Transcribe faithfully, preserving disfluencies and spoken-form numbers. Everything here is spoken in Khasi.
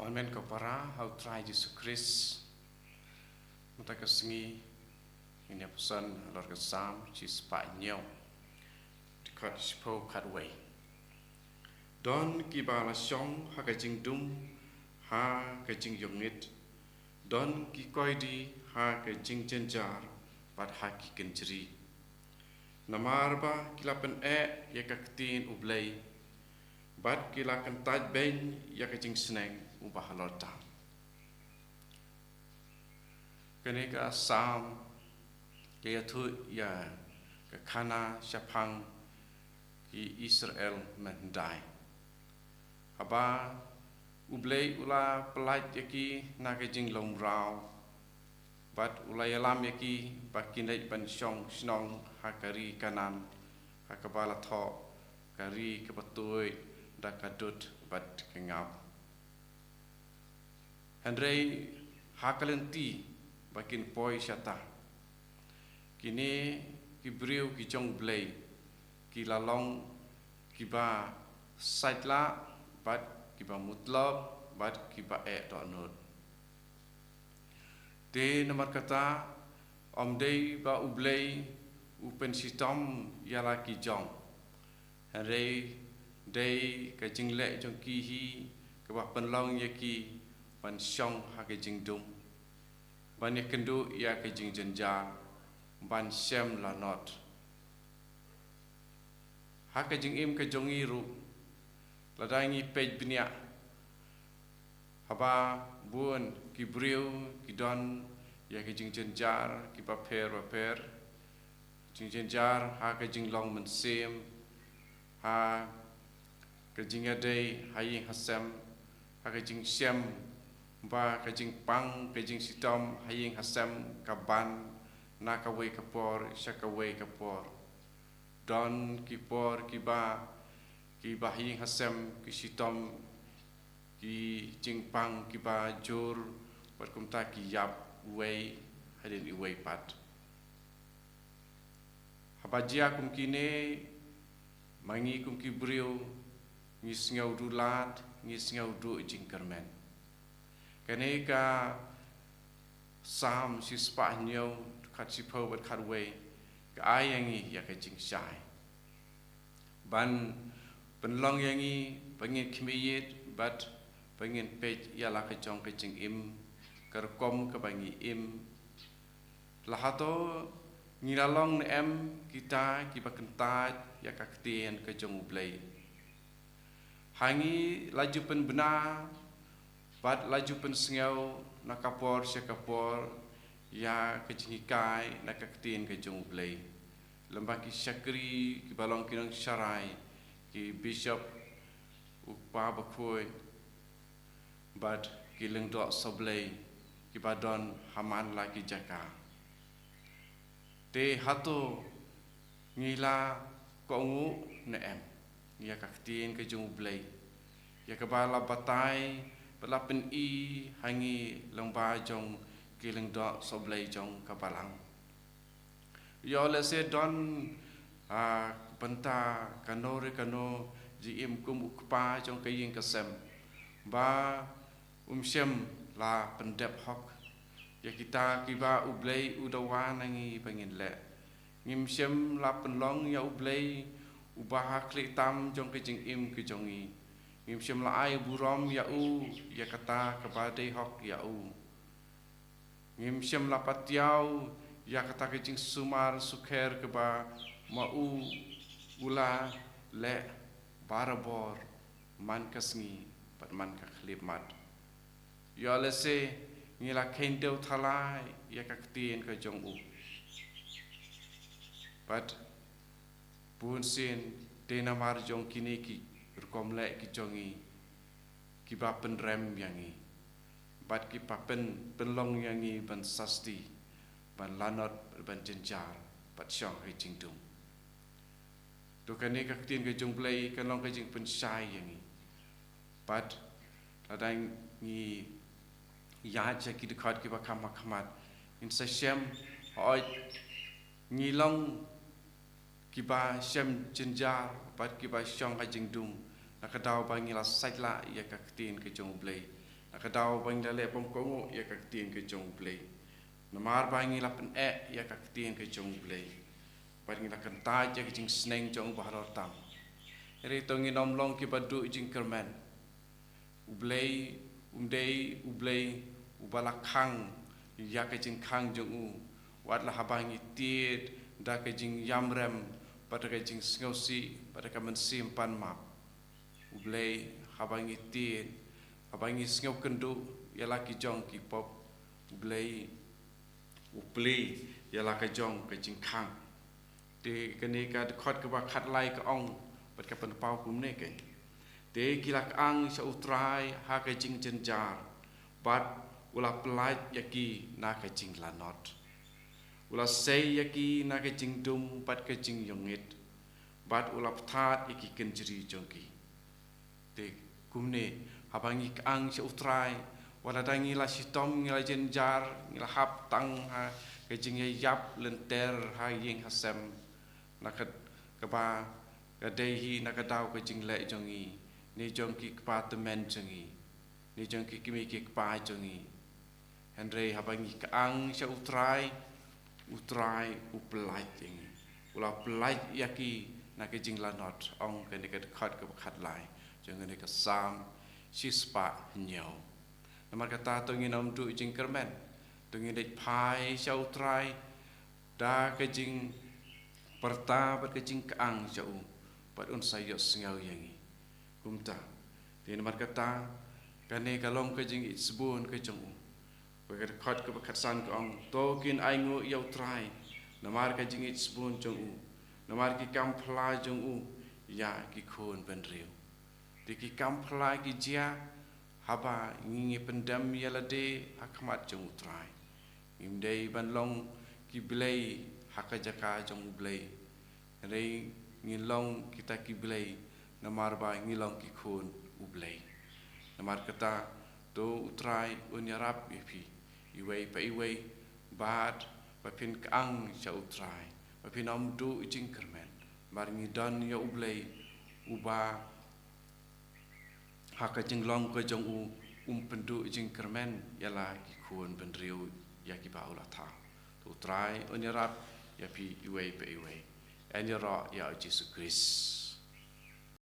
Amen. Ko para ha u Trai Jisu Khrist. Mynta ka sngi ngin ïa pyrshang halor ka Salm shispah hynñiew, dkhot shiphew khatwei. Don kiba la shong ha ka jingdum ha ka jingïongit, don ki koidi ha ka jingjynjar bad ha ki kynjri. Namar ba ki la pyneh ïa ka ktien U Blei, bad ki la kyntait beiñ ïa ka jingsneng uba halor tam. Kane ka Salm ka ïathuh ïa ka khana shaphang ki Israel mynhyndai, haba U Blei u la pyllait ïa ki na ka jinglong mraw, bad u la ïalam ïa ki ba kin leit ban shong shnong ha ka ri Kanaan, ha kaba la thoh ka ri kaba tuid da ka dud bad ka ngap. Hynrei ha ka lynti ba kin poi shata, kine ki briew ki jong U Blei ki la long kiba sait lah, bad kiba mutlop, bad kiba eh dohnud. Te namar kata, ym dei ba U Blei u pynshitom ïa la ki jong, hynrei dei ka jingleh jong ki hi kaba pynlong ïa ki ban shong ha ka jingdum, ban ïakynduh ïa ka jingjynjar, ban shem lanot. Ha ka jingim ka jong ngi ruh, lada ngi peit bniah, haba bun ki briew ki don ïa ka jingjynjar kiba pher bapher, jingjynjar ha ka jinglong mynsiem, ha ka jingïadei ha ïing ha sem, ha ka jingshem, ba ka jingpang ka jingshitom ha ïing ha sem ka ban na kawei ka por sha kawei ka por. Don ki por kiba, kiba ha ïing ha sem ki shitom, ki jingpang kiba jur, bad kumta ki ïap uwei hadien uwei pat. Haba jia kum kine, ma ngi kum ki briew ngi sngew duh lad, ngi sngew duh jingkyrmen. Kane ka Salm shispah hynñiew, khat shiphew bad khatwei, ka ai ïa ngi ïa ka jingshai ban pynlong ïa ngi ba ngin khmih ïit bad ba ngin peit ïa la ka jong ka jingim, ka rukom kaba ngi im. La hato ngi la long ne em kita kiba kyntait ïa ka ktien ka jong U Blei? Ha ngi la ju pynbna bad la ju pynsngew na ka por sha ka por ïa ka jinghikai na ka ktien ka jong U Blei, lem bad ki shakri kiba long ki nongsharai, ki bishop, u kpa bakhuid, bad ki lyngdoh sohblei kiba don ha man la ki jaka. Te hato ngi la kohnguh ne em ïa ka ktien ka jong U Blei, ïa kaba la batai bad la pyni ha ngi lyngba jong ki lyngdoh sohblei jong ka Balang? Ïoh lehse don, ah, bynta kano re kano jingim kum u kpa jong ka ïing ka sem, ba um shym la pyndep hok ïa kita kiba U Blei u dawa na ngi ba ngin leh. Ngim shym la pynlong ïa U Blei uba ha khlieh tam jong ka jingim ka jong ngi. Ngim shym la ai burom ïa u ïa kata kaba dei hok ïa u. Ngim shym la patiaw ïa kata ka jingsumar sukher kaba ma u u la leh barabor man ka sngi bad man ka khyllipmat. Ïoh lehse ngi la kheiñdew thala ïa ka ktien ka jong u. Bad bunsien te namar jong kine ki rukom leh ki jong ngi, kiba pynrem ïa ngi bad kiba pyn, pynlong ïa ngi ban sasti, ban lanot, ban jynjar, bad shong ha jingdum. To kane ka ktien ka jong U Blei kan long ka jingpynshai ïa ngi. Bad lada ngi ïaid sha ki dkhot kiba kham ha khmat, ngin sa shem, hooid, ngi long kiba shem jynjar bad kiba shong ha jingdum na ka daw ba ngi la sait lah ïa ka ktien ka jong U Blei, na Ka daw ba ngi la leh bymkohnguh ïa ka ktien ka jong U Blei. Namar ba ngi la pyneh ïa ka ktien ka jong U Blei. Bad ngi la kyntait ïa ka jingsneng jong U ba halor tam. Hynrei to ngin ym long kiba duh jingkyrmen. U Blei, um dei U Blei uba la khang ïa ka jingkhang jong u. Wat la haba ngi tied da ka jingïamrem, bad da ka jingsngewsih, bad da ka mynsiem pan map. U Blei, haba ngi tied, haba ngi sngew kynduh ïa la ki jong ki pop, U Blei u plie ïa la ka jong ka jingkhang. Te kane ka dkhot kaba khatlai ka ong bad ka pynpaw kumne kein. Te ki la khang sha U Trai ha ka jingjynjar, bad u la pyllait ïa ki na ka jinglanot. U la sei ïa ki na ka jingdum bad ka jingïongit, bad u la pynthad ïa ki kynjri jong ki. Te kumne, haba ngi khang sha U Trai, wat la da ngi la shitom, ngi la jynjar, ngi la hap tang ha ka jingïaïap lynter ha ïing ha sem, na ka, kaba ka dei hi na ka daw ka jingleh jong ngi, ne jong ki kpa tymmen jong ngi, ne jong ki kmie ki kpa jong ngi. Hynrei haba ngi khang sha U Trai, U Trai u pyllait ïa ngi. U la pyllait ïa ki na ka jinglanot, ong kane ka dkhot kaba khatlai jong kane ka Salm shispah hynñiew. Namar kata to ngin ym duh jingkyrmen. To ngin leit phai sha U Trai da ka jingpyrta bad ka jingkhang sha u, bad un sa ïohsngew ïa ngi. Kumta, te namar kata, kane ka long ka jingïeit sbun ka jong u. Bad ka dkhot kaba khatsan ka ong, to kin ainguh ïa U Trai namar ka jingïeit sbun jong u, namar ki kam phylla jong u ïa ki khun bynriew. Te ki kam phylla ki jia haba ngi, ngi pyndem ïa lade ha khmat jong U Trai. Ngim dei ban long ki blei ha ka jaka jong U Blei. Hynrei ngin long kita ki blei, namar ba ngi long ki khun U Blei. Namar kata, to U Trai un ïarap ïa phi iwei pa iwei, bad ba phin khang sha U Trai, ba phin ym duh jingkyrmen. Namar ngi don ïa U Blei uba ha ka jinglong ka jong u, um pynduh jingkyrmen ïa la ki khun bynriew ïa kiba u la thaw. To U Trai un ïarap ïa phi iwei pa iwei. Yn ïaroh ïa U Jisu Khrist.